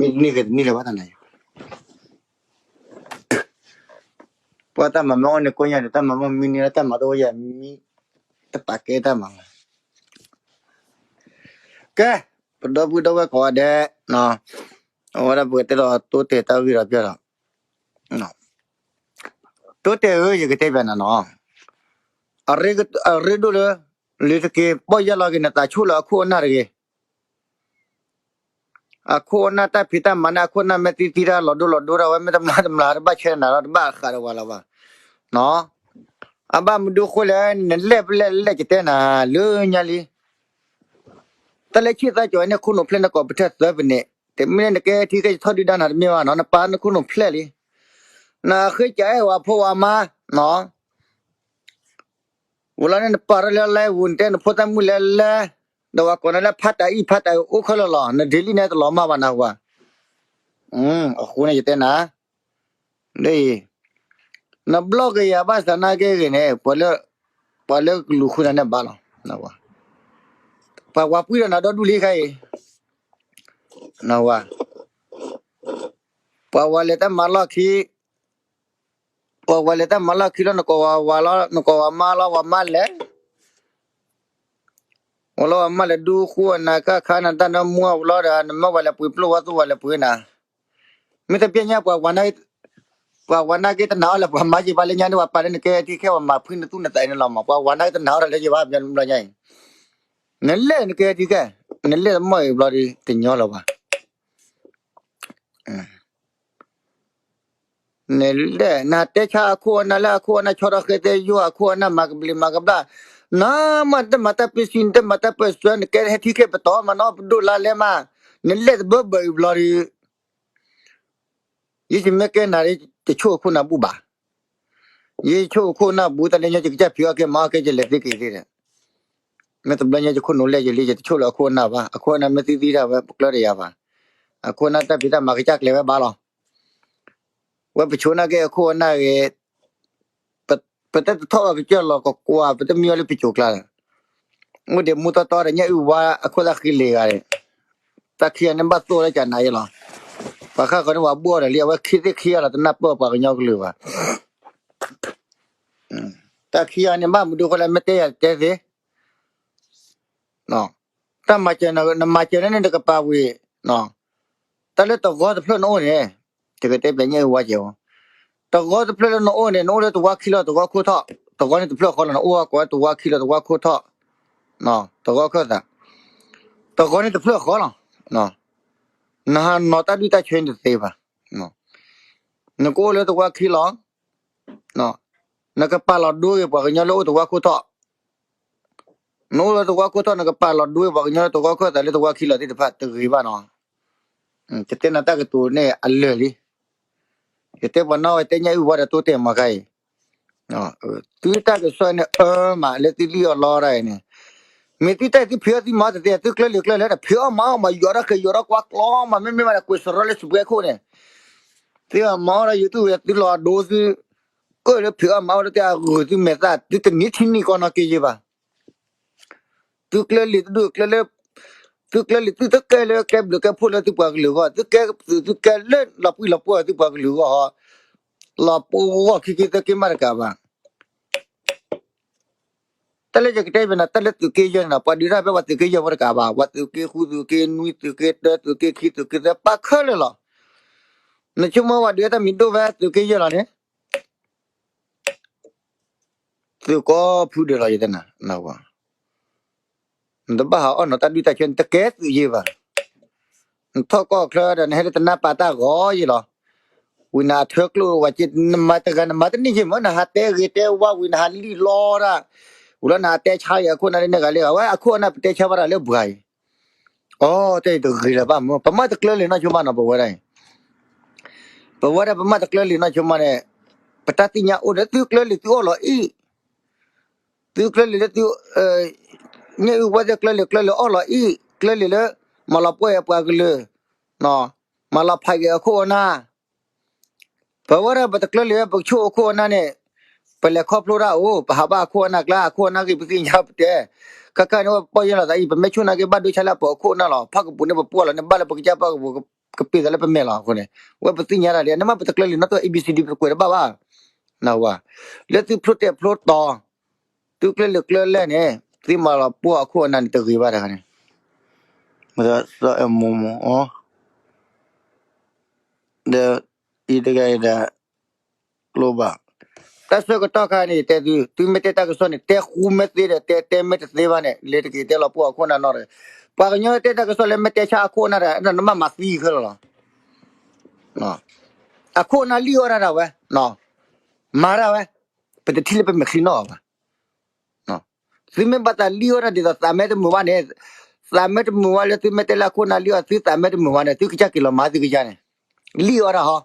မ့ၢ်န့ၢ်ဂ့ၤတန့ၢ်လၢၤဘၣ်တၢ်န့ၣ် ပှၤတၢ်မၤမ့ၢ်အိၣ်န့ၣ်ကိးညါန့ၣ် တၢ်မၤမ့ၢ်မံန့ၢ်လၢတၢ်မၤတအိၣ်ယၤမံ တပာ်ကဲတၢ်မၤလီၤ. ကဲ, ပဒီပုၢ်ဒီဝဲၢ်ကိးဂၤဒဲး, အဝဲဒၣ်ပကတဲဒီးတိတဲာ်တၢ်ဂ့ၢ်ဒီးပျဲၢ်ဒီး, တိတဲာ်ဧၢ ယကတဲပျဲၢ်နၤနီၤ, အရ့ဒိၣ်လၢ လံၤတက့ၤ ပီၢ်ယၢ်လီၤက့ၤနသးဆိၣ်လၢအခိၣ်အနၢ်တဂ့ၤ အခိၣ်အနၢ်တၢ်ဖံးတၢ်မၤန့ၣ် အခိၣ်အနၢ်မ့ၢ်သံသံတၢ်လီၤဒိလီၤဒိတၢ်ဝဲ မ့ၢ်တမျၢ်တမျၢ်တဘၣ်ဆဲးနၤဒီးတဘၣ်ဃးဒီးဝဲလၢၤဘၣ်. အဘၣ်မနုၤဃိလဲၣ် နလဲၣ်ပလဲၣ်လဲၣ်ကတဲနၤ လၢညါလံ. တၢ်လၢဆံၣ်သၣ်ကၠီၤန့ၣ် ခိၣ်နူာ်ဖျဲၣ်နကိးပထၢၣ်သၢပနံး, တမ့ၢ်လၢနကဲထံကဲယထီၣ်ဒုၣ်ဒါနၤတမ့ၢ်ဘၣ်နီၤ နပာ်နခိၣ်နူာ်ဖျဲၣ်လံ. နဃ့ကအဲၣ်ဝဲဖိဝဲမါ, ဝံၤလီၤန့ၣ်နပာ်ထီၣ်လၢလဲၣ်ဝူၤ နတဲနဖိသၣ်မုၣ်လဲၣ်လဲၣ်, ဒီးဝဲကိးနၤလၢဖးတၢ်အံၣ်ဖးတၢ်အံၤအိၣ်ခဲလၢာ်လီၤ နဒ့လံန့ၣ်တလီၤမၢ်ဘၣ်နဟူဧါ. အဃိန့ၣ်ယတဲနၤ, နဘျီၣ်ကယၤဘၣ်ဆၣ်နာ်က့ဂ့ၤန့ၣ် ပှၤလၢကလူၤဃုနၤန့ၣ်ဘၣ်လီၤ. ပှၤဝၤပှံၢ်ဒီးနၤဒီဒူၣ်လံခဲအံၤ, ပှၤဝၤလဲၤတၢ်မၤလီၢ်ခံ, ပှၤဝၤလဲၤတၢ်မၤလီၢ်ခံလီၤ နကိးဝၤဝၤလီၤ နကိးဝၤမါလီၤ ဝၤမါလဲၤ ဝဲလီၤဝဲမ့ၢ်လဲၤဒူဃူအနၤကခါနၤတၢ်နၢမူအဝဲလီၤဒီး နမ့ၢ်ဝဲလဲၤပှ့ၤပျိၢ်ဝဲသူဝဲလဲၤပှ့ၤနၤ, မ့ၢ်တပျဲၢ်ညါပှၤဝၤ, ပှၤဝၤနာ်က့တနာ်အီၤလၢပှၤမါယံာ်ဘၣ်လၢညါန့ၣ် ပှၤပာ်လၢနကဲထံခဲပှၤမၤဖှံနသူၣ်နသးအံၤန့ၣ်လီၤမး ပှၤဝၤနာ်က့တနာ်အီၤတၢ်လၢယံာ်ဘၣ်ဘျီညါအံၤ, နလဲၣ်နကဲထံခဲ, နလဲၣ်တမီၢ်အံၤဘျီဒီး တညီလၢၤဘၣ်. နလဲၣ် နတဲဆါအခိၣ်အနၢ်လၢအခိၣ်အနၢ်ဆီဒီးဃဲသဲယိၣ်အခိၣ်အနၢ်မၤကဘျံးမၤကဘျၣ်, နမ့ၢ်တမၤတၢ်ပ့စံနတမၤတၢ်ပၢၢ်ဆၢ နကဲဟဲထံခဲပတီၢ်မးနီၤ ပဒိၣ်လါလဲမး, နလဲၣ်တဘၢဘၢအံၤဘျီဒီး ယဲယမ့ၢ်ကဲနၤ ယဆိၣ်အခိၣ်နၢ်ဘူၣ်ဘၣ်, ယဆိၣ်အခိၣ်နၢ်ဘူၣ်တၢ်လၢညါ ယကစၢ်ဖံးအီၣ်ကဲမၤအီၣ်ကဲ ယလဲၤသ့က့ၤသ့ဒီး, မ့ၢ်တဘျီညါယခိၣ်နူာ်လဲၢ်ယလံ ယတဆိၣ်လၢအခိၣ်အနၢ်ဘၣ်, အခိၣ်အနၢ်မ့ၢ်သံသံတၢ်ဝဲ ပကျၢၢ်တယၤဘၣ်, အခိၣ်အနၢ်တၢ်ဖံးတၢ်မၤကစၢ်ကျဲၤဝဲဘၣ်လီၤ. ဝဲပဆိနာ်က့အခိၣ်အနၢ်ဂ့ၤ, ပတထီၣ်ဘၣ်ကစၢၢ်လီၤကကွၢ် ပတမံအီၤလၢဖံးစိၤကျါဒီး, အိၣ်ဒံးမူတီတီဒီး ညၣ်အုၣ်ဝါအခိၣ်သၣ်ဃံလ့ၤဂၤဒီး, တၢ်ခံဂၤန့ၣ်ဘၣ်သိၣ်လၢကနၤယဲလီၤ. ပှၤဃၣ်ဃီန့ၣ် ပှၤဘှီၣ်ဒီးလံ အဝဲခံသ့ၣ်ခံဂၤလီၤ တနၢ်ပၢၢ်ပှၤကညီကလုာ်ဘၣ်. တၢ်ခံဂၤန့ၣ် ဘၣ်မနုၤဃိလဲၣ် မ့ၢ်တဲယၤတဲသ့ တၢ်မၤစၢၤ နမၤစၢၤန့ၣ် နကပာ်ဝံၤ, တၢ်လၢတဂီၤတဖျၢၣ်နအိၣ်န့ၣ်, တကတဲပျဲညါအဝဲကဲ, တဂီၤတဖျၢၣ်လၢနအိၣ်န့ၣ် နအိၣ်လၢတဝါခံလီၤတဝါခိၣ်ထီၣ်, တဂီၤန့ၣ်တဖျၢၣ်ဃီလီၤ နအိၣ်ဝဲကိးဝဲတဝါခံလီၤတဝါခိၣ်ထီၣ်, တဂီၤခၢၣ်သး, တဂီၤန့ၣ်တဖျၢၣ်ဃီလီၤ, နဟးနီၤတၢ်ဒုၣ်တၢ်ဆၢန့ၣ်တသ့ဘၣ်, နကအိၣ်လၢတဝါခံလီၤ နကပာ်လီၤဒိဂ့ၤပှၤကညီလၢအိၣ်တဝါခိၣ်ထီၣ်, နအိၣ်လၢတဝါခိၣ်ထီၣ် နကပာ်လီၤဒိဂ့ၤပှၤကညီလၢတဝါခိၣ်သးလၢတဝါခံလီၤသ့ၣ်တဖၣ် တဂ့ၤဘၣ်နီၤ. ယတဲနၤတၢ်ကတိၤန့ၣ်အလၢာ်လံ. ယတဲပှၤနီၣ်ဝဲတဲညၣ်အုၣ်ဝါဒီးတိတဲာ်မၤခါအံၤ သုတၢ်ကစီၣ်န့ၣ်အၢမး လၢသုလံၣ်အီၣ်လီတၢ်အံၤန့ၣ်, မ့ၢ်သုတၢ်သုဖံးအီၣ်သုမၤအီၣ်တသ့ သုကျၢၢ်လံၤကျၢၢ်လံၤဒီး ဖံးအီၣ်မၤအီၣ်မး ယိးထီၣ်ဃဲၤယိးထီၣ်ကွၢ်ကျီမး မ့မ့ၢ်မးဒီး ကွဲးစရီလၢစပွဲခိၣ်န့ၣ်, သုမၤအီၣ်ဒီးယသူၣ်ဝဲသုလီၤဒိသု, အၢၣ်လၢဖံးအီၣ်မၤအီၣ်ဒီး သုအဂုာ်သုမဲာ်သၣ် သုတနံၤထံနံၤကီနီၢ်က့ယဲဘၣ်. သုကျၢၢ်လံၤတဒူၣ်ကျၢၢ်လၢ, သုကျၢၢ်လံၤသုတကဲလၢကဲဘျုးကဲဖှိၣ်လၢသုပှၤကလုာ်အဂီၢ်, သုကဲသုသုကဲလၢလီၤပှံၢ်လီၤပှီၢ်သုပှၤကလုာ်အဂီၢ်, လီၤပှီၢ်ဂီၢ်ခံက့ၤသၢက့ၤမးတကးဘၣ်. တၢ်လၢယကတဲဘၣ်နၤ တၢ်လၢသုးက့ယဲၢ်န့ၣ် ပှၤဒုးတၢ်ဖဲပှၤသုးက့ယဲၢ်ဖိတကးဘၣ်, ပှၤသုးက့ဃု သုးက့နွံ သုးက့တၢ သုးက့ခံ သုးက့သၢ ပာ်ခဲလၢာ်လီၤ. နဆိကမိၣ်ပှၤဒုးတၢ်မံၤဒိၣ်ဖဲသုးက့ယဲၢ်လီၤန့ၣ် သုးကိးဖုဒဲးလီၤယတဲနၤ, နတဘၣ်ဟးအီၣ်နီၤတၢ်ဒုၣ်တၢ်ဆၢ နတကဲသုးယဲၢ်ဘၣ်. နထီၣ်ကီၢ်ချၢဒီး နဟဲလၢတနၢ်ပာ်တၢ်ဂီၤယဲၢ်လီၤ. ဝံၤနအထၢကျိၣ်ဝဲက့ နမၤတဂၤ နမၤတန့ၢ်ယဲၢ်မး နဟးတဲဂ့ၤတဲဝါဝံၤ နဟးလံၣ်လီတၢ်, ဝံၤလီၤနဟးတဲဆါယဲၢ်အခိၣ်နၢ်လၢန့ၣ်ဂၤလၢဂၤ ဝဲအခိၣ်အနၢ်ပတဲဆါဘၣ်တၢ်လၢပှၤအံၤ အိ တၢ်အံၤတဂ့ၤလၢၤဘၣ်မး ပမ့ၢ်တကျၢၢ်လံနီၢ်ဆိမးနီၤ ပဝဲဒၣ်အံၤ, ပဝဲဒၣ်ပမ့ၢ်တကျၢၢ်လံနီၢ်ဆိမးန့ၣ်, ပတၢ်သ့ၣ်ညါအိၣ်ဒီးသုကျၢၢ်လံသုအီၣ်လီၤအံၣ်, သုကျၢၢ်လံလၢသု, ညၣ်အုၣ်ဝဲသ့ၣ်ကျၢၢ်လံကျၢၢ်လံအီၣ်လီၤအံၣ်, ကျၢၢ်လံလၢ, မၤလီၤပှီၢ်ပှၤကလုာ်, မၤလီၤဖးက့ၤအခိၣ်အနၢ် ပဝဲဒၣ်ပတကျၢၢ်လံ ပကဆိၣ်အခိၣ်အနၢ်န့ၣ်, ပလဲၤခီဖျိတၢ်အိၣ် ပဟးဘၣ်အခိၣ်အနၢ်ကျါ အခိၣ်အနၢ်ဂ့ၢ်ပသ့ၣ်ညါပတဲ, ခါခါန့ၣ် ပပီၢ်ယဲၢ်လီၤသးအံၤ ပမ့ၢ်ဆိၣ်နာ်က့ဘၣ်ဒိဆါလၢပခိၣ်အနၢ်လီၤ ဖၣ်ကပူၤန့ၣ်ပပှီၢ်လီၤန့ၣ် ဘၣ်လၢပကစၢ်ဖၣ်ကပူၤ ကပ့ၤသးလၢပမဲာ်လီၤအဃိန့ၣ်, ဝဲပသ့ၣ်ညါတၢ်လံ နမ့ၢ်ပတကျၢၤလံာ်နီတဘျီ A B C D ပတကွဲးတဘၣ်ဘၣ်, နဝၤ, လၢသုဖျိတဲာ်ဖျိတီၤ, သုကျၢၤလၢာ်ကျၢၤလဲၢ်န့ၣ် သုမၤလီၤပှီၢ်အခိၣ်အနၢ်န့ၣ် တဂ့ၤဘၣ်တခါန့ၣ်, မ့ၢ်သီအမိၢ်မိၢ်အီၤ ဒီး အံၤတဂၤအံၤဒီး ကျိဘၣ်, တၢ်ဆၢကတီၢ်ခါန့ၣ် ယတဲသု, သုမ့ၢ်တဲတၢ်ကစီၣ်န့ၣ် တဲဃူမ့ၢ်သ့ဒီး တဲတဲမ့ၢ်တသ့ဘၣ်န့ၣ် လဲၤတက့ၤတဲလီၤပှီၢ်အခိၣ်အနၢ်နီတဂၤ, ပှၤကညီတဲတၢ်ကစီၣ်လၢမ့ၢ်တဲဆါအခိၣ်အနၢ်ဒီး နမ့ၢ်မၤသံခဲလၢာ်လီၤ, အခိၣ်အနၢ်လံၣ်အီၣ်တၢ်ဒၣ်ဝဲ, မၤတၢ်ဝဲ, ပတထံၣ်လၢပမဲာ်ချံနီၣ်အီၤဘၣ် သုမ့ၢ်ဘၣ်သးလံၣ်အီၣ်တၢ်ဒ်သိးသးမ့ၢ်တမုာ်ဘၣ်န့ၣ်, သးမ့ၢ်တမုာ်ဘၣ်လၢသုမ့ၢ်တဲလၢအခိၣ်အနၢ်လံၣ်အီၣ် သုသးမ့ၢ်တမုာ်ဘၣ်န့ၣ် သုကစၢ်က့ၤလီၤမၤသုကစၢ်န့ၣ်, လံၣ်အီၣ်တၢ်ဟီ,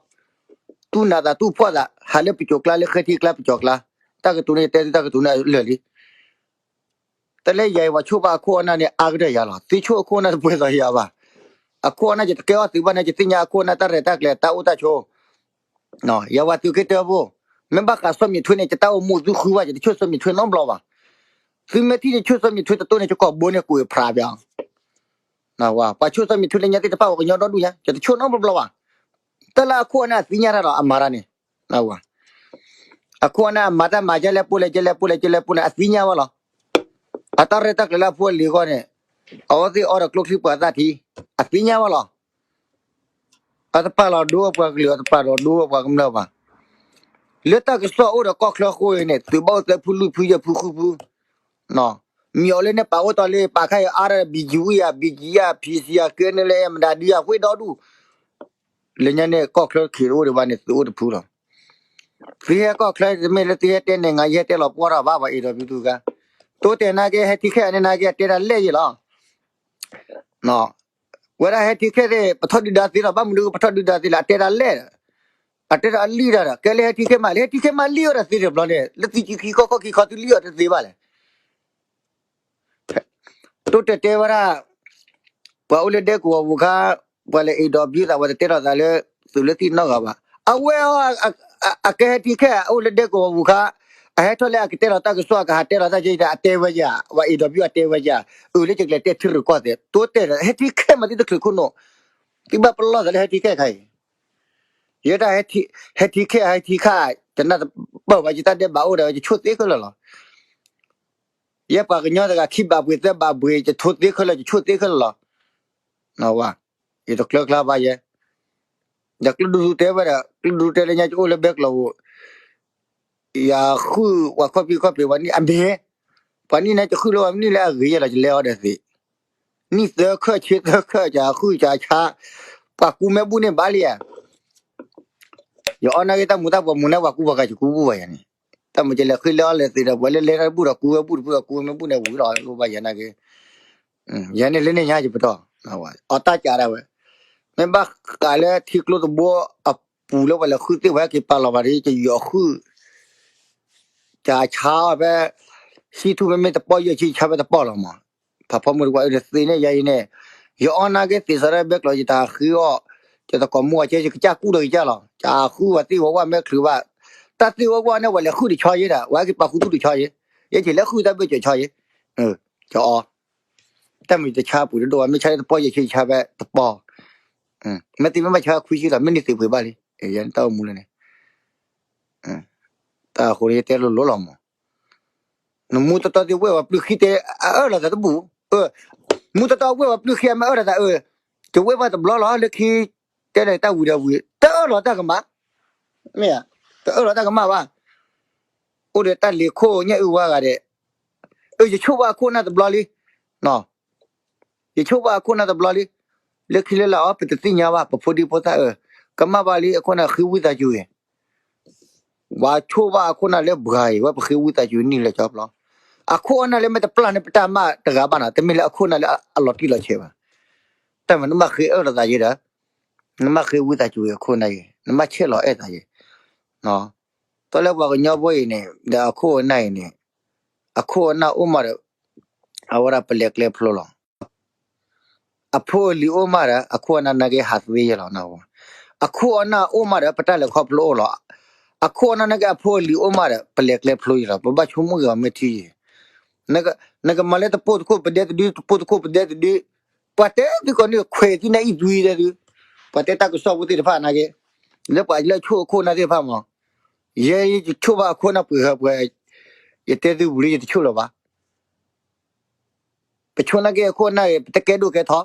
တူၢ်နးသးတူၢ်ဖှီၣ်သး ဟးလၢပစိၤကျါလၢဃဲထံကျါပစိၤကျါ, တၢ်ကတိၤန့ၣ်ယတဲသုတၢ်ကတိၤန့ၣ်လၢာ်လံ တၢ်လၢယၤအံၤ ပှၤဆိၣ်ဘၣ်အခိၣ်အနၢ်န့ၣ် အါကတၢၢ်ယၤလီၤ. သုဆိၣ်အခိၣ်အနၢ်တပှဲၤသိးယၤဘၣ်. အခိၣ်အနၢ်ယတကဲအီၣ်သုဘၣ်န့ၣ် ယသ့ၣ်ညါအခိၣ်အနၢ်တၢ်ရဲၣ်တၢ်ကျဲၤတၢ်အိၣ်တၢ်ဆိး. ယဝၤသုးက့တၢဘိ, မ့ၢ်ဘၣ်ဃးစီၤမံးထွဲန့ၣ် ယတၢ်အိၣ်မူသုဃုဘၣ် ယတဆိၣ်စီၤမံးထွဲနီတဘျီဘၣ်. သုမ့ၢ်ထံၣ်ယဆိၣ်စီၤမံးထွဲတတိၢ်န့ၣ် ယကိာ်ဘိန့ၣ်ကွံာ်ဖျးပျီ ပှၤဆိၣ်စီၤမံးထွဲလၢညါသ့ၣ်တဖၣ် ပှၤကညီဒီဒူၣ်ညါ ယတဆိၣ်နီတဘျီဘၣ်. တၢ်လၢအခိၣ်အနၢ်အသ့ၣ်ညါတၢ်ဒီးအမၤတၢ်န့ၣ် အခိၣ်အနၢ်အမၤတၢ်မၤ ယဲလဲၣ်ပိၢ်လဲၣ် ယဲလဲၣ်ပိၢ်လဲၣ် ယဲလဲၣ်ပိၢ်လဲၣ် အသ့ၣ်ညါဘၣ်လီၤ. အတၢ်ရဲၣ်တၢ်ကျဲၤလၢအဖိအလံၤအဂီၢ်န့ၣ် အဝဲသ့ၣ်အီဒီးကျိချံပှၤသၣ်ထံ အသ့ၣ်ညါဘၣ်လီၤ. အတပာ်လီၤဒိပှၤကလုာ် အတပာ်လီၤဒိပှၤကမျၢၢ်ဘၣ်. လၢတၢ်ကစီၣ်အိၣ်ဒီးကီၢ်ချၢအဃိန့ၣ် သုးဘၣ်အိၣ်သၢဖုလွံၢ်ဖုယဲၢ်ဖုဃုဖု မ့ၢ်အီၤလၢန့ၣ်ပာ်အိၣ်တီၤလၢပာ်ခါအံၤအါဒီး ဘံကဝံယၤ ဘံကယၤ ဖံစံယၤ ကဲန့ၣ်လၢအဲၣ်မဒၤဒုယၤ ဃ့ဒီဒူၣ် လၢညါန့ၣ် ကီၢ်ချၢခံးတအိၣ်ဒံးဘၣ်န့ၣ် သုးအိၣ်တဖုလီၤ. သုဟဲကီၢ်ချၢတမ့ၢ်လၢသုဟဲတဲန့ၣ် ငါယဟဲတဲလီၤပှီၢ်ထီၣ်ဘၣ် ပှၤအဲၣ်ဒိးဘျုးသုဂၤ တိတဲာ်နာ်က့ ဟဲထံခဲအံၤန့ၣ်နာ်က့ အတဲတၢ်လဲၣ်ယဲလီၤ. ဝဲဒၣ်ဟဲထံခဲသ့ၣ် ပထီၣ်ဒုၣ်ဒါသ့လီၤ ဘၣ်မနုၤကပထီၣ်ဒုၣ်ဒါသ့လီၤ အတဲတၢ်လဲၣ်ဒီး အတဲတၢ်အလံၣ်တၢ်ဒီး ကဲလၢဟဲထံခဲမး လၢဟဲထံခဲမးလံၣ်အီၣ်တၢ်သ့တဘျီန့ၣ် လၢသုးက့ခံခီခီခံခီသုလံၣ်အီၣ်တသ့ဘၣ်လဲၣ်. တိတဲာ်တဲဝဲဒၣ် ပှၤအိၣ်လၢဒဲကဝီၤပူၤခါ ပှၤလဲၤအဲၣ်ဒိးဘျုးသး ပှၤတတဲထီၣ်သးလၢ သုးလၢသံနီတဂၤဘၣ်. အဝဲအီၤ အကဲဟဲထံခဲ အအိၣ်လၢဒဲကဝီၤပူၤခါ အဟဲထီၣ်လၢအကတဲလီၤတၢ်ကစီၣ် အကဟးတဲလီၤတၢ်ကဲအံၤ အတဲဝဲယၤ ပှၤအဲၣ်ဒိးဘျုးအတဲဝဲယၤ အၢလၢယကလဲၤတဲထံရူၢ်ကီၢ်သဲး တိတဲာ်ဒီး ဟဲထံခဲမးသုတချုးခိၣ်နူာ် သုဘၣ်ပလီၢ်သးလၢဟဲထံခဲခါအံၤ ယဲဒၣ် ဟဲထံခဲ ဟဲထံခါ တနၢ်တပၢၢ်ဘၣ် ယတၢ်ဒဲးဘးအိၣ်ဒီး ယဆိၣ်သ့ခဲလၢာ်လီၤ. ယဲပှၤကညီတဂၤ ခံဘးပှ့ၤသၢဘးပှ့ၤ ယထိသ့ခဲလၢာ် ယဆိၣ်သ့ခဲလၢာ်လီၤ. ယတကျၢၤကျါဘၣ်ယဲ ဒီးကျုၢ်ဒူၣ်တဲဝဲဒီး ကျုၢ်ဒူၣ်တဲလၢညါ ယအိၣ်လၢဘဲကျိာ်ပူၤ ယဃုပှၤခီၣ်ဖံးခီၣ်ဖံးပှၤနံၣ်အမ့ၢ် ပှၤနံၣ်န့ၣ် ယဃုလၢပှၤနံၣ်လၢအဂ့ၤယဲလီၤ ယလဲၤအီၤဒီးသ့ နံၣ်သၢခၢၣ်ဆံသၢခၢၣ် ယဃုယဆါ ပှၤကူမ့ၢ်ဘူၣ်န့ၣ်ဘၣ်လံဧါ ယအီၣ်နာ်က့ တၢ်မူၤတၢ်ပှီၤမူၤန့ၣ် ပှၤကူပှၤကၤ ယကူဘူၣ်ဘၣ်ယၤန့ၣ် တၢ်မူၤကလဲၤဃ့လၢအီၤလဲၤသ့ဒီး ပှၤလၢလဲၤတၢ်ဘူၣ်ဒီးကူဝဲဘူၣ်တဘူၣ်ဒီးကူဝဲမ့ၢ်ဘူၣ်န့ၣ် ဝံၤလီၤလိၣ်ဘၣ်ယၤနာ်က့ ယၤန့ၣ်လၢန့ၣ်ညါယပတီၢ် အီၣ်တၢ်ကးဒၣ်ဝဲ မ့ၢ်ဘၣ်ဃးလၢထံကျိသဘိအပူၤလၢပှၤလဲၤဃုသ့ၣ် ပှၤဟဲက့ၤပာ်လီၤဘၣ်ဒီး ယယီၤဃု ကဆါအီၤဖဲ ဟံၣ်ထူၣ်ဖဲမ့ၢ်တပီၢ်ယဲၢ်ဆံ ဆါဖဲတပီၢ်လီၤမး ဖးဖီမုၢ်တကွၢ်အၢ တသ့န့ၣ် ယၤအံၤန့ၣ် ယအီၣ်နာ်က့သ့ၣ်စီၤဒၣ်ဘဲကျိာ် ယတၢ်ဃ့အီၣ် ယတကိးမူအီၤကဲ ယကစၢ်ကူၣ်ဒီးကစၢ်လီၤ ယဃုဝဲသ့ၣ်ဝဲဝဲမ့ၢ်ချုးဘၣ် တၢ်သ့ၣ်ဝဲဝဲန့ၣ် ဝဲလဲၤဃုတဆီယဲဒီး ဝဲဟဲက့ၤပာ်ဃုသူတဆီယဲ ယဲက့ၤလဲၤဃုတၢ်ဘၢၣ်စၢၤဆီယဲ ကအီ တၢ်မ့ၢ်တဆါပူၤတဒိၣ်ဘၣ် မ့ၢ်ဆါလၢတပီၢ်ယဲၢ်ဆံ ဆါဖဲတပီၢ် မ့ၢ်သ့မ့ၢ်ဘၣ်ဆါခွံဆံလီၤ မ့ၢ်န့ၢ်သ့ၣ်ပှ့ၤဘၣ်လံ ယၤန့ၣ်တၢ်အိၣ်မူလၢန့ၣ် တၢ်အဃိန့ၣ် ယတဲလိၤလိၤလီၤမး နမူတတီသ့ၣ်ဝဲၢ်ပှၤပျုၢ်ခံတဲ အအၢၣ်လီၤသးတဘူၣ် မူတတီဝဲၢ်ပှၤပျုၢ်ခံအမ့ၢ်အၢၣ်လီၤသးအၢ ယဝဲၢ်ပှၤတဘျီလီၤလၢခံ တဲလၢတၢ်ဝံၤဒီးဝံၤ တအၢၣ်လီၤတၢ်ကမၣ် မ့ၢ် တအၢၣ်လီၤတၢ်ကမၣ်ဘၣ် အိၣ်ဒီးတၢ်လ့ၤခိၣ်ညၣ်အုၣ်ဝါဂၤဒဲး အၢ ယဆိၣ်ဘၣ်အခိၣ်အနၢ်တဘျီလံ ယဆိၣ်ဘၣ်အခိၣ်အနၢ်တဘျီလံ လၢခံလၢလာ်အီၤ ပတသ့ၣ်ညါဘၣ် ပဖိဒံဖိသၣ်အၢ ကမၣ်ဘၣ်လံ အခိၣ်အနၢ်ဃ့ဝံသးစူၤဂ့ၤ ပှၤဆိၣ်ဘၣ်အခိၣ်အနၢ်လၢပှၤအံၤ ဝဲပဃ့ဝံသးစူၤနံၣ်လၢကၠီပျီ အခိၣ်အနၢ်လၢမ့ၢ်တပျၢ်န့ၣ် ပတၢ်မၤတဂၤဘၣ်နီၤ တမ့ၢ်လၢအခိၣ်အနၢ်လၢအလီၤတံၢ်လီၤဆဲးဘၣ် တၢ်မၤနမ့ၢ်ဃ့အၢၣ်လီၤသးယဲဒီး နမ့ၢ်ဃ့ဝံသးစူၤအခိၣ်အနၢ်အံၤ နမ့ၢ်ဆဲးလီၤအဲၣ်သးယဲ တၢ်လၢပှၤကညီဖိအံၤန့ၣ် ဒီးအခိၣ်အနၢ်အံၤန့ၣ် အခိၣ်အနၢ်အိၣ်မးဒီး အဝဲဒၣ်ပလဲၤကျဲဖျိလီၤ အဖိအလံၤအိၣ်မးဒီး အခိၣ်အနၢ်နာ်က့ဟးသ့ယဲလီၤ အခိၣ်အနၢ်အိၣ်မးဒီး ပတၢ်လဲၤခီဖျိအိၣ်လီၤ အခိၣ်အနၢ်နာ်က့ အဖိအလံၤအိၣ်မးဒီး ပလဲၤကျဲဖျိယဲလီၤ ပဘၣ်ဆိကမိၣ်က့ၤအီၤမ့ၢ်ထံယဲ နကမၤလၢတပိၢ်တခိၣ်ပဒဲတဒု တပိၢ်တခိၣ်ပဒဲတဒု ပှၤတဲသုကိးနံၣ်ခွဲးသုန့ၣ်အံၤသွံတဲသု ပှၤတဲတၢ်ကစီၣ်ဖိသ့ၣ်တဖၣ်နာ်က့, လၢပှၤလၢအဆိၣ်အခိၣ်အနၢ်သ့ၣ်တဖၣ်မး, ယဲယဆိၣ်ဘၣ်အခိၣ်အနၢ်ပှဲၤဂၤပှဲၤ, ယတဲသုပူၤလၢယတဆိၣ်လၢၤဘၣ်. ပဆိၣ်နာ်က့အခိၣ်အနၢ်ဂ့ၤ ပတကဲဒိၣ်ကဲထီ,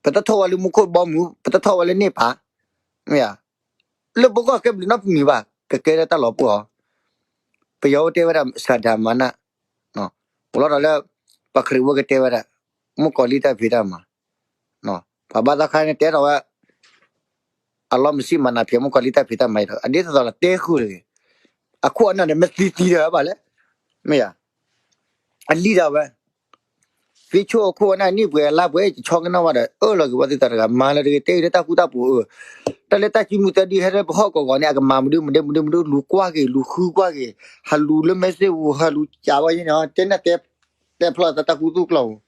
ပတထီၣ်ဝဲလၢမူခိၣ်ဘီမုၢ် ပတထီၣ်ဝဲလၢန့ၢ်ပၤ, မ့ၢ်ဧါ, လၢပဂီၢ်ကဲဘျုးနီတမံၤဘၣ် ကကဲလၢတၢ်လီၤပှီၢ်အီၤ, ပယီၤအိၣ်တဲဝဲဒၣ် စၢ်ဒၤမၤနၣ်, အိၣ်လီၤဒီးလၢ ပှၤခရံာ်ဝဲကတဲဝဲဒၣ် မုၣ်ကီၤလံၢ်တၢ်ဖံးတၢ်မၤ, ပှၤဘၣ်သးခါန့ၣ်တဲထီၣ်ဝဲ အလီၢ်မုၢ်ဆံးမၤနၤဖျဲး မုၣ်ကီၤလံၢ်တၢ်ဖံးတၢ်မၤအံၤဒီး အဒ်သိးဒီးတဲဃုာ်တဂ့ၤ, အခိၣ်အနၢ်န့ၣ် မ့ၢ်သံသံဒီးဘၣ်လဲၣ်, မ့ၢ်ဧါ, အလံၣ်ဒၣ်ဝဲ သ့ဆိၣ်အခိၣ်အနၢ်နံၣ်ပှဲၤလါပှဲၤ ယဆီကနၣ်ဝဲဒီး အၢၣ်လီၤက့ၤဝဲသုသးတဂၤ မၤလၢတဂ့ၤ တဲအံၤလၢတၢ်ဃူတၢ်ဖိးအၢ, တၢ်လၢတၢ်စုမုၢ်သၢဒုဟဲလၢပဟီၣ်ကဝီၤန့ၣ် အကမၤမနုၤမနုၤမနုၤမနုၤ လူၤကွၢ်က့ၤ လူၤဃုကွၢ်က့ၤ, ဟးလူၤလၢ message ပူၤ ဟးလူၤကးဝဲန့ၣ် တဲနၢ်တဲ တဲဖျါသးတၢ်ခူသူၣ်ကျီၢ်ပူ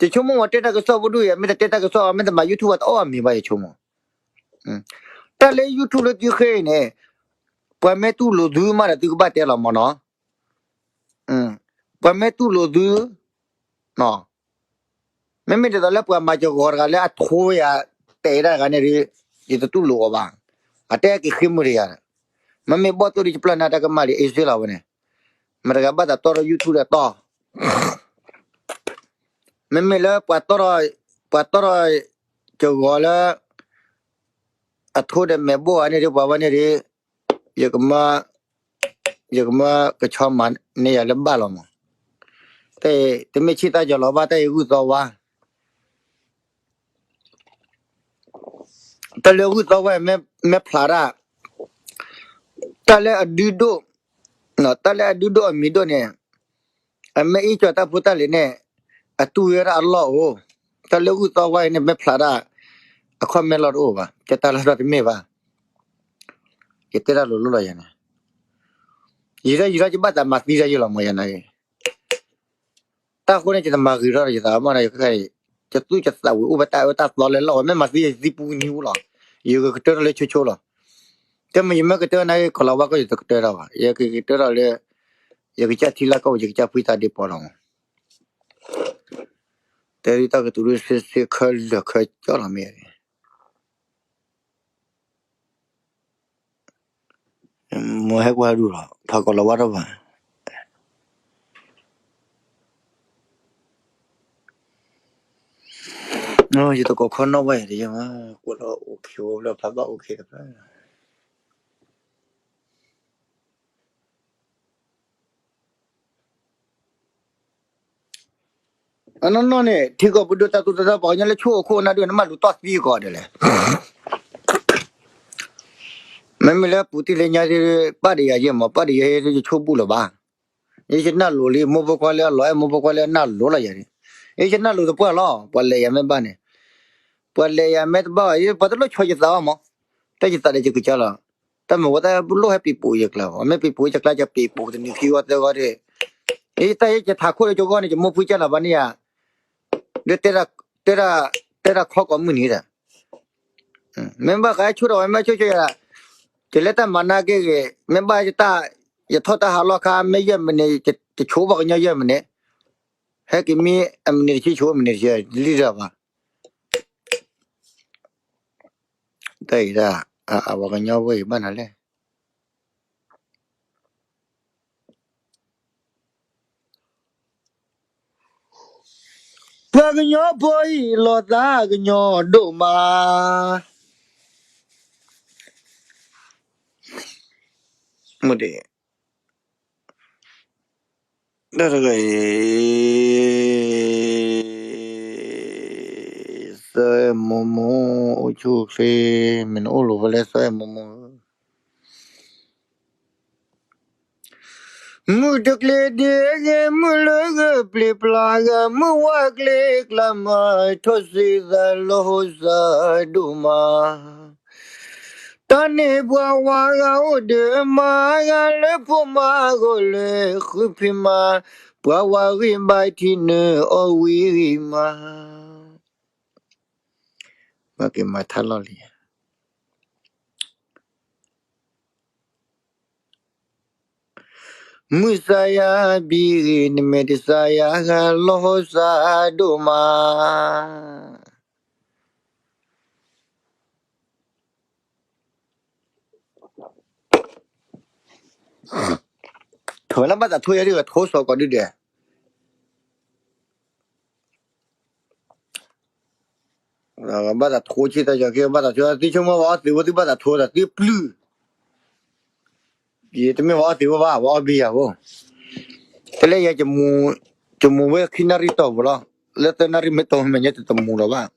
ၤ, ယဆိကမိၣ်ဝဲတဲတၢ်ကစီၣ်ဖိဒုး မ့ၢ်တတဲတၢ်ကစီၣ် မ့ၢ်တမၤ YouTube ဘၣ်တအီၣ်အမံၤဘၣ် ယဆိကမိၣ်, တၢ်လၢ YouTube လၢသုဃ့အံၤန့ၣ် ပှၤမ့ၢ်တူၢ်လိာ်သုမးဒီးသုကဘၣ်တဲလီၤမးနီၤ ပှၤမ့ၢ်တူၢ်လိာ်သု, မ့မ့ၢ်ဒ်သိးလၢပှၤမၤစၢၤဂီၤတဂၤလၢအထိယၤ တဲာ်ဒၣ်တဂၤန့ၣ်ဒီး ယတတူၢ်လိာ်အီၤဘၣ်, အတဲက့ၤဃ့မုၢ်တယၤ, မ့မ့ၢ်ဘီၣ်သိၣ်ဒီးယပျၢ်နၤတၢ်ကမၣ်လံ အ့စ့လီၤဝဲန့ၣ်, မတၤတဂၤဘၣ်သးတီထီၣ် YouTube ဒီးတီၢ် မ့မ့ၢ်လၢပှၤတီထီၣ်, ပှၤတီထီၣ်, ကဂီၤလၢ, အထိဒီးမဲာ်ဘိၣ်ဂၤန့ၣ်ဒီး ပှၤဝဲန့ၣ်ဒီး, ယကမၢ, ယကမၢကဆီမၤန့ၢ်ယၤလၢဘၣ်လီၤမး, တၢ်အံၤ တမ့ၢ်ဆံၣ်သၣ်ယီၤလီၤဘၣ် တၢ်အံၤဂုၢ်သီဝါ တၢ်လၢဂုၢ်သီဝါ မ့ၢ်ဖျါဒၣ်, တၢ်လၢအဒုဒိၣ်, တၢ်လၢအဒုဒိၣ်အမံၤဒိၣ်န့ၣ်, အမ့ၢ်အံၣ်ကၠီၤတၢ်ဖိတၢ်လံၤန့ၣ်, အတူၢ်ဝဲဒၣ်အလီၢ်အိၣ်, တၢ်လၢဂုၢ်သီဝါအံၤန့ၣ် မ့ၢ်ဖျါဒၣ်, အခီၣ်မဲာ်လီၢ်တအိၣ်ဘၣ်, ကတၢ်လီၢ်တမ့ၢ်ဘၣ်, ယတဲတၢ်လိၤလိၤလီၤယၤန့ၣ်, ယံၤထီၣ်ယံၤထီၣ်ယဘၣ်သးမၤသံတၢ်ယဲလီၤမးယၤန့ၣ် တၢ်ဃိန့ၣ် ယတမၤဂ့ၤထီၣ်ဒီးယသးမးဒီး ယသူၣ်ယသးဝံၤအိၣ်ဖဲတၢ်အၢတၢ်သီလၢလီၢ်ဝဲ မ့ၢ်မၤသံယသံပူနံၤအိၣ်လီၤ, ယကကတၢၢ်ထီၣ်လၢဆိဆိလီၤ, တမ့ၢ်ယမ့ၢ်ကတၢၢ်နာ်က့ ကီၤလၤဝါကီၢ် ယတကတၢၢ်ထီၣ်ဘၣ်, ယကကတၢၢ်ထီၣ်လၢ, ယကစၢ်ထံလၢကီၢ်ပူၤ ယကစၢ်ဖှံသးဒ့ပီလီၤ, တဲဒ်တၢ်ကတိၤဒ်စ့စ့ခဲလၢာ်ခဲကၠီလီၤမ့ၢ် မ့ၢ်ဟဲကွၢ်ဒူၣ်လီၤ ဖးကီၤလၤဝါထီၣ်ဘၣ်, ယတကိးခီနီၣ်ဝဲတယဲၢ်မး ကွၢ်လီၤ OK ဝဲဖျါဘၣ် OK တဖျါ အနီၢ်နီၢ်န့ၣ် ထံကီၢ်ပဒိၣ်တၢ်သူၣ်တၢ်သီ ပှၤကညီလၢဆိၣ်အခိၣ်အနၢ်ဒိၣ် နမၤလူၤတီၢ်သံကီးဒ်လဲၣ်, မ့မ့ၢ်လၢပူၤတံၢ်လၢညါ ပၣ်ဒံးယၤယဲၢ်မး ပၣ်ဒံးယၤယဲၢ် ယဆိၣ်ဘူၣ်လၢၤဘၣ်, ယယနၢ်လိၤလံ မိၢ်ဖိခွါလၢအလီၤအဲၣ် မိၢ်ဖိခွါလၢအနၢ်လိၤလီၤယၤန့ၣ်, ယယနၢ်လိၤတပှၢ်လီၤ ပှၤလဲၤယၤမ့ၢ်ဘၣ်န့ၣ်, ပှၤလဲၤယၤမ့ၢ်တဘၣ်ဘၣ် ပှၤတလိၣ်ဆီယသးဘၣ်မး, တၢ်ယသးဒီးယကစၢ်လီၤ, တၢ်မ့ၢ်ဝဲတၢ်လိၣ်ဟဲပံၤပူၤယကျါဘၣ် မ့ၢ်ပံၤပူၤယကျါ ယပံၤပူၤတနံၤခံဝီသၢဝီဒီး, ယတၢ်ယဲယထးခိၣ်လၢယဂီၢ်န့ၣ် ယမိၢ်ဖှံကၢ်လီၤဘၣ်န့ၣ်ယၤ, ဒီးတဲ, တဲတၢ်ခီကိးမုၢ်နံၤဒီး မ့ၢ်ဘၣ်ဃးဆိၣ်ထီၣ်ဝဲ မ့ၢ်ဆိၣ်ဆိၣ်ယၤ, ယလဲၤတၢ်မၤနၢ်က့ဂ့ၤ မ့ၢ်ဘၣ်ယတၢ်, ယထီၣ်တၢ်ဟးလီၢ်ခါ မ့ၢ်ယဲၢ်မံးနံး ယဆိၣ်ဘၣ်ကညီယဲၢ်မံးနံး, ဟဲက့ၤမံအမံးနံးတဆံ ဆိၣ်မံးနံးတဆံ လံတၢ်ဘၣ်, တၢ်အံၤဒၣ်, အဝဲကညီဝဲအံၤဘၣ်နၤလဲၣ် ပှၤကညီဖိအံၤ လီၤသးကညီၤဒိၣ်မး, မ့ၢ်ဒ်, တၢ်တဂၤအံၤ, သၢမိၢ်မိၢ် အိၣ်ဆူၣ်အိၣ်ချ့, မ့ၢ်နအိၣ်လိာ်ဖဲလဲၣ် သၢမိၢ်မိၢ် မုၢ်တကျ့ၤဒ့ဂ့ၤ မုၢ်လၢဂၢၢ်ပျ့ၤပျၢ်ဂၤ မုၢ်ဝါကျ့ၤကျါမၤ ထီၣ်စ့သးလီၤဟိသးဒိၣ်မး, တၢ်န့ၣ်ပှၤဝါဂၤအိၣ်ဒီးမါဂၤ လၢဖိမါဂီၢ်လၢဃုဖံးမၤ, ပှၤဝါဂံၢ်ဘါထံနၢအီၣ်ဝံၤဂံၢ်မး, ဘၣ်က့ၤမၤထါလီၢ်လံ မုၢ်စါယၤဘံဂ့ၤ နမဲာ်တစါယၤဂၤ လီၤဟိသးဒိၣ်မး, ထီၣ်ဝဲလၢဘၣ်သးထိယဲဒ်ကထိစီၤကီးဒုဒဲး, ဘၣ်သးထိဆံတၢ်ယီၤက့ ဘၣ်သးထိ သုဆိကမိၣ်ဝဲအီသံးဝဲ သုဘၣ်သးထိဒီးသုပျုၢ်, ယတမ့ၢ်ဝဲအီသံးဝဲဘၣ် ဝဲအီဘံယၤဖိ, တလဲယဲ ယမူဝဲခံနၣ်ရံၣ်တီၢ်ပူၤလီၤ, လၢသၢနၣ်ရံၣ်မ့ၢ်တီၢ်မ့ၢ်ညါတမူလီၤဘၣ်.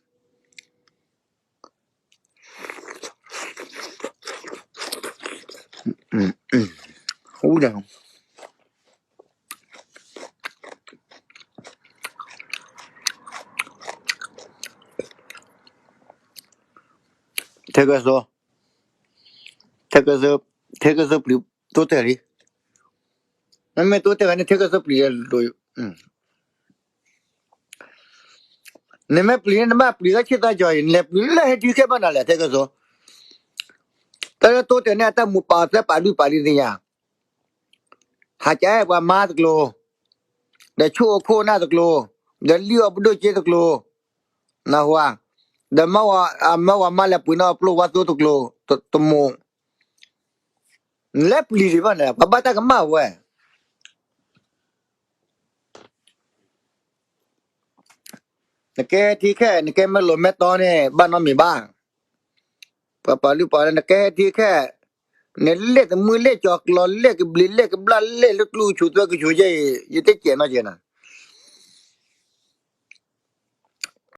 ထဲကစီ, ထဲကစီ, ထဲကစီပျံၤတိတဲာ်လံ, နမ့ၢ်တိတဲာ်ဂၤန့ၣ်ထဲကစီပျံၤလိာ် နမ့ၢ်ပျံၤန့ၣ် နဘၣ်ပျံၤလၢဆံသၢကၠီၤအံၤ နလဲၤပျံၤလၢဟဲဒုးခဲဘၣ်နၤလဲၣ် ထဲကစီ, တၢ်လၢတိတဲာ်န့ၣ် အတၢ်မူးပာ်အီၤသၢပာ်လွံၢ်ပာ်လံသ့ၣ်ညါ, ဟးကဲပှၤမါတကျိၤ, ဒီးဆိၣ်အခိၣ်နၢ်တကျိၤ, ဒီးလံၣ်အီၣ်ပဒိၣ်က့တကျိၤ, နၢ်ဟူဧါ, ဒီးမၢဝၤမါလဲၤပှ့ၤန့ၢ်အပျိၢ်ဝါသိတကျိၤ, တမူး, နလဲၤပျံၤဒံးဘၣ်န့ၣ် ပှၤဘၣ်တၢ်ကမၣ်ဝဲ နကဲထံခဲ နကဲမဲလိာ်မဲတီန့ၣ် ဘၣ်နီတမံၤဘၣ်. ပှၤပာ်လုၢ်ပာ်လၢ နကဲထံခဲ, နလဲၣ်တမုၢ်လဲၣ်ကၠီၤကျီၤ လဲၣ်ကဘျံးလဲၣ်ကဘျၣ်လဲၣ်လၢကျူကဆူးသွဲကဆူးယဲအံၤ ယတကဲးနီတကဲးနၤ.